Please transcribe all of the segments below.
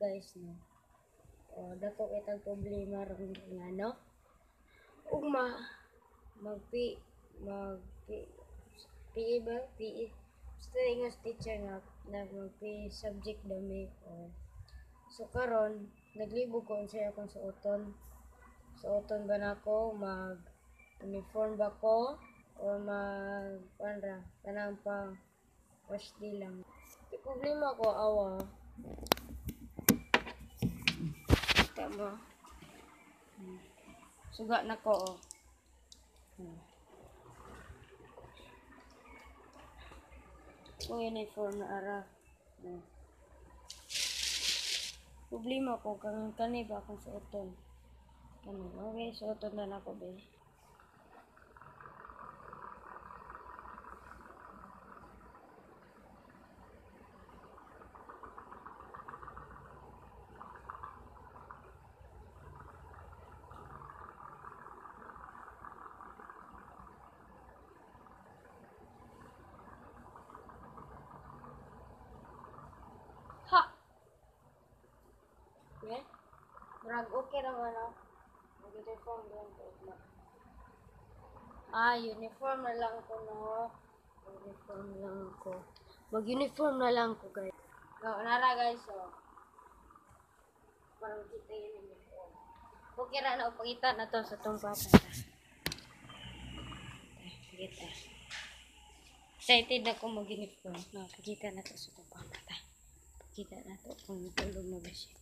guys, no. O, dako kitag problema ron nga, no. Ugma mag P mag P PE ba? PE. Basta ingon sa teacher nga na mag PE subject dami. O. So karon naglibog ko unsay akong suoton. Suoton ba nako mag uniform ba ko or mag kuan ra kanang pang wash day lang. Di problema ko awa. Kita mo. Suga na ko oh. Kung uniform na ara. Problema ko kang kani ba akong suoton. Kani, okay, suoton na nako be. Ha. Yeah. Murag okay ra man no. Mag-uniform lang ko ugma. Ah, uniform na lang ko no. Uniform lang ko. Mag-uniform na lang ko guys. No, nara guys oh. Parang kita yun uniform. Okay ra na pakita na to sa tong papa. Pakita. Excited ako mag-uniform. No, pakita na to sa tong papa. Pakita na to kung tulog na ba siya.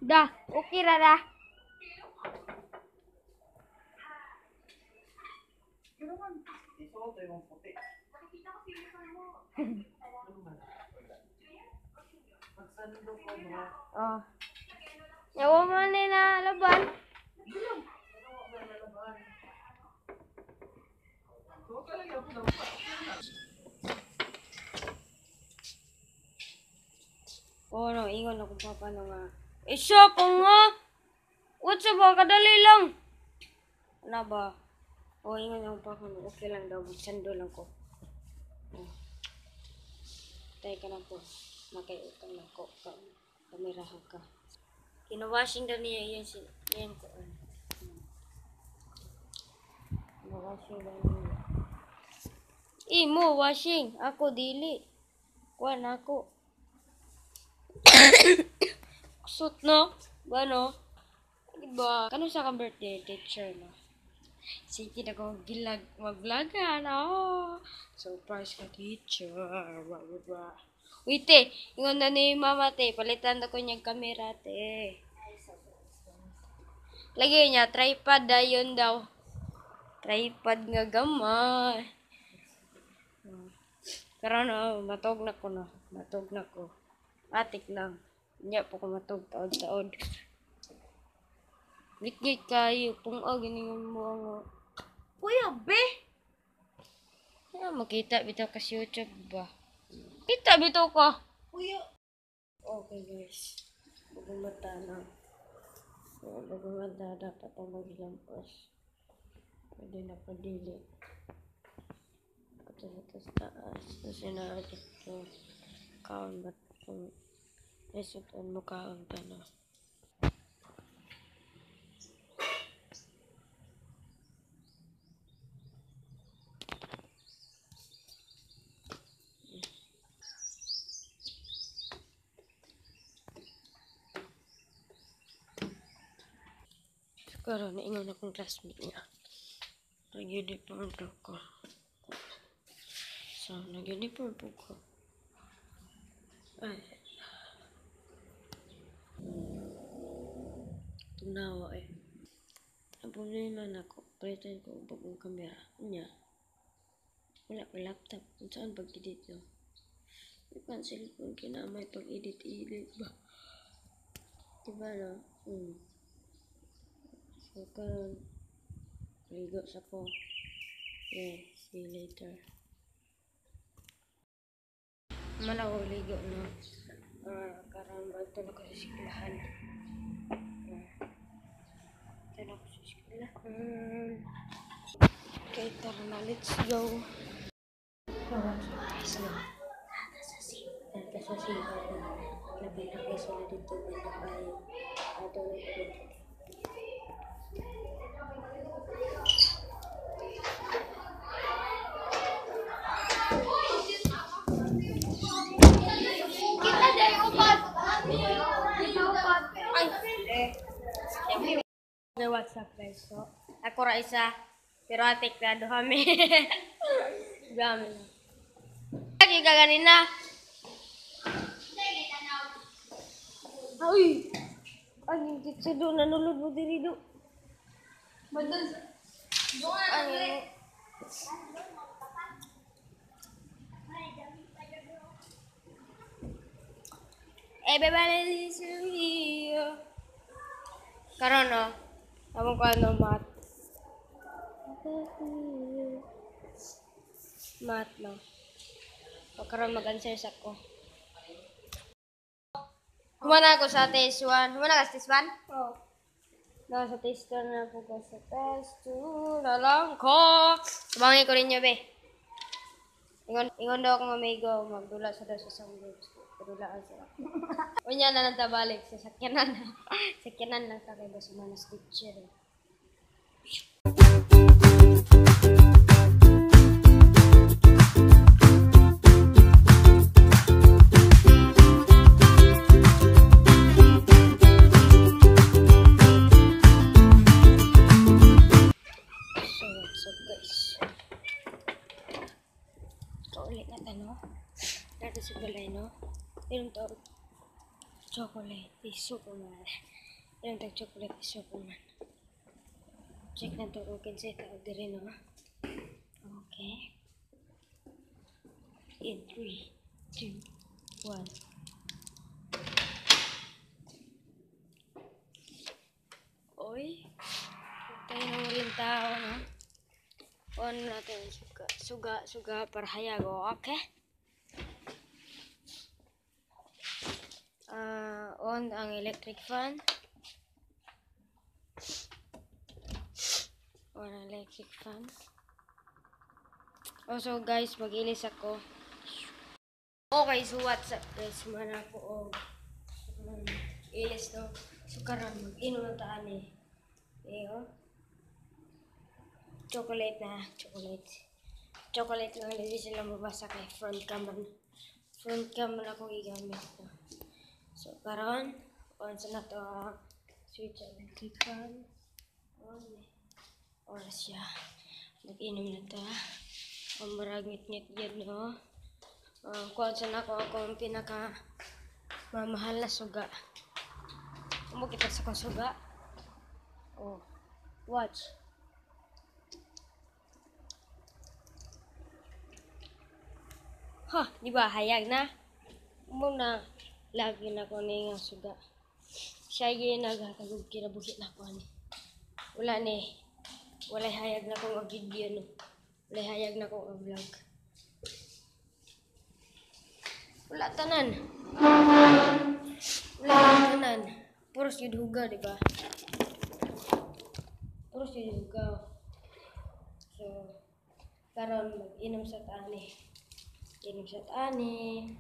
Da, okay ra da. Oh. Yawa man ni na laban. Oh no, ingon akong papa no nga. Isa ko nga. What's up ba? Kadali lang. Ano ba? Oh, ingon akong papa no. Okay lang daw. Magsando lang ko. Oh. Tay ka na po. Makaiutang na ko. Kamerahan ka. Kinawashing daw niya yan si yan ko. Kinawashing daw niya. Imo washing. Ako dili. Kuan ako. Kusot no? Ba no? Diba? Kano sa kang birthday teacher no? Sige na ko gilag mag-vlogan. Oh. Surprise ka teacher. Blah, blah, blah. Wait eh. Ingon na ni mama te. Palitan na ko niyang camera te. Lagi niya tripod dayon daw. Tripod nga gamay. Pero no, matog na ko no. Matog na ko. Atik lang. Hindi po ko matog taod-taod. Git-git kayo. Pung-og, giningon mo ang... Kuya, be! Ano, makita bitaw ka sa YouTube ba? Kita bitaw ka! Kuya! Okay guys. Bagong mata na. Bagong mata. Dapat ang maghilampos. Pwede na padili. Ito sa taas. Kasi na ito. Kaon ba itong isutan mo kaon ta na. Karon naingon akong classmate niya. Nag-uniform daw ko. So, nag-uniform po ko. Ay. Tunawa eh. Ang problema na ko, palitan ko ang bagong kamera. Unya, wala ko laptop. Kung saan pag-edit no? May pan cellphone kinamay pag-edit-edit ba? Diba no? So, karon ligo sa ko. Yeah, see you later. Man ako ligo no. Karon ba ito na ko sa eskwelahan. Ito na ko sa eskwelahan. Okay, tara na. Let's go. Guys, no. Nata sa CR. Labi na kay sila dito ba na ay adore ko. Ay. Okay, what's up guys? So, ako ra isa. Pero atik na kami. Grabe na. Lagi ka ganina. Ay! Ay, yung kitsa doon. Nanulod mo diri do. Ay, everybody listen here. Karon no. Among ko ano mat. Mat no. Pagkaroon mag-answer sa ko. Humana ako sa test 1. Humana ka sa test 1? Oo. No, sa test 2 na po ko sa test 2 na lang ko. Sabangin ko rin niya, be. Ingon daw akong amigo, magdula sa daw sa isang group. Padulaan sila. Unya na lang tabalik sa sakyanan. Sakyanan lang ta kay basta manas teacher. So what's up guys? Kaulit na ta no? Dati sa balay no? Inom to chocolate is Superman. Inom to chocolate is Superman. Check na to kung kinsay tao diri no? Okay. In 3, 2, 1. Oy. Tayo na rin tao no? On natin suga, suga, para hayago, okay? On ang electric fan. On ang electric fan. Also guys, mag-ilis ako. Okay, so what's up guys? Mana po og ilis no. So karon mag-inom na ta ani. Eh oh. Chocolate na, chocolate. Chocolate lang hindi sila mabasa kay front cam man. Front cam man akong gigamit ko. So karon on sa nato ang switch electric fan. On oras siya. Nag-inom na ta. Ang marag ngit-ngit yun no. Kuan sa nako akong pinaka mamahal na suga. Amo kita sa kong suga. Oh, watch. Ha, di ba hayag na? Muna lagi na ko ni nga suga. Siya gyud naghatag og kinabuhi na ko ani. Wala ni. Walay hayag na ko nga video no. Walay hayag na ko nga vlog. Wala tanan. Wala tanan. Puros gyud hugaw, di ba? Puros gyud hugaw. So karon mag-inom sa tani. Inom sa tani.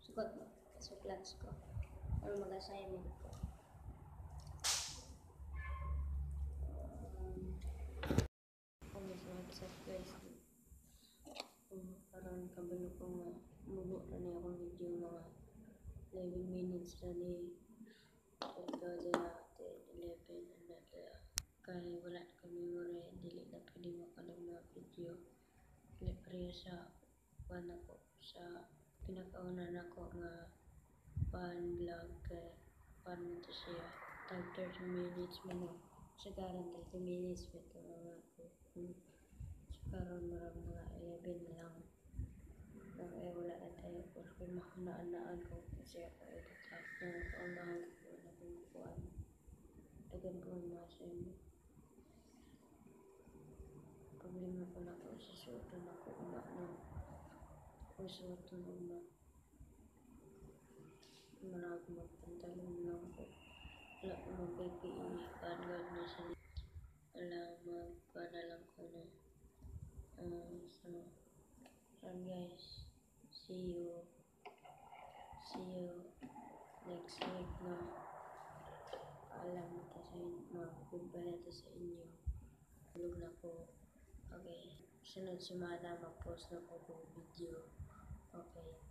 Sukot mo. Suklans ko. Ano mag-assignment ko. What's up guys? Karon kabalo ko nga mubo na niya akong video mga 11 minutes na ni ito dila 10, 11 na dila kay wala na kami memory, dili na pwede mo Dili pareha sa kuan nako, sa pinakauna nako nga kuan vlog, kay kuan man to siya, tag 30 minutes man, no. Sa karon 30 minutes ba ito nga ako. So karon murag mga 11 na lang. Eh, wala na tayo kung mahunaan-naan ko kasi ako edit ha. Nang kaunahan ko na kung kuan. Dagan ko mga sa inyo. Problema ko na ko sa suoton ako una, no. Kung suoton una. Murag magpantalon lang ko. Wala ko mag-PPE. Kuan gud na sa wala, magkuan na lang ko, no. So, yan guys. See you. See you next week, no. Paalam na ta sa inyo. Mag-goodbye na ta sa inyo. Tulog na ko. Okay. Sunod semana mag-post na ko og video. Okay.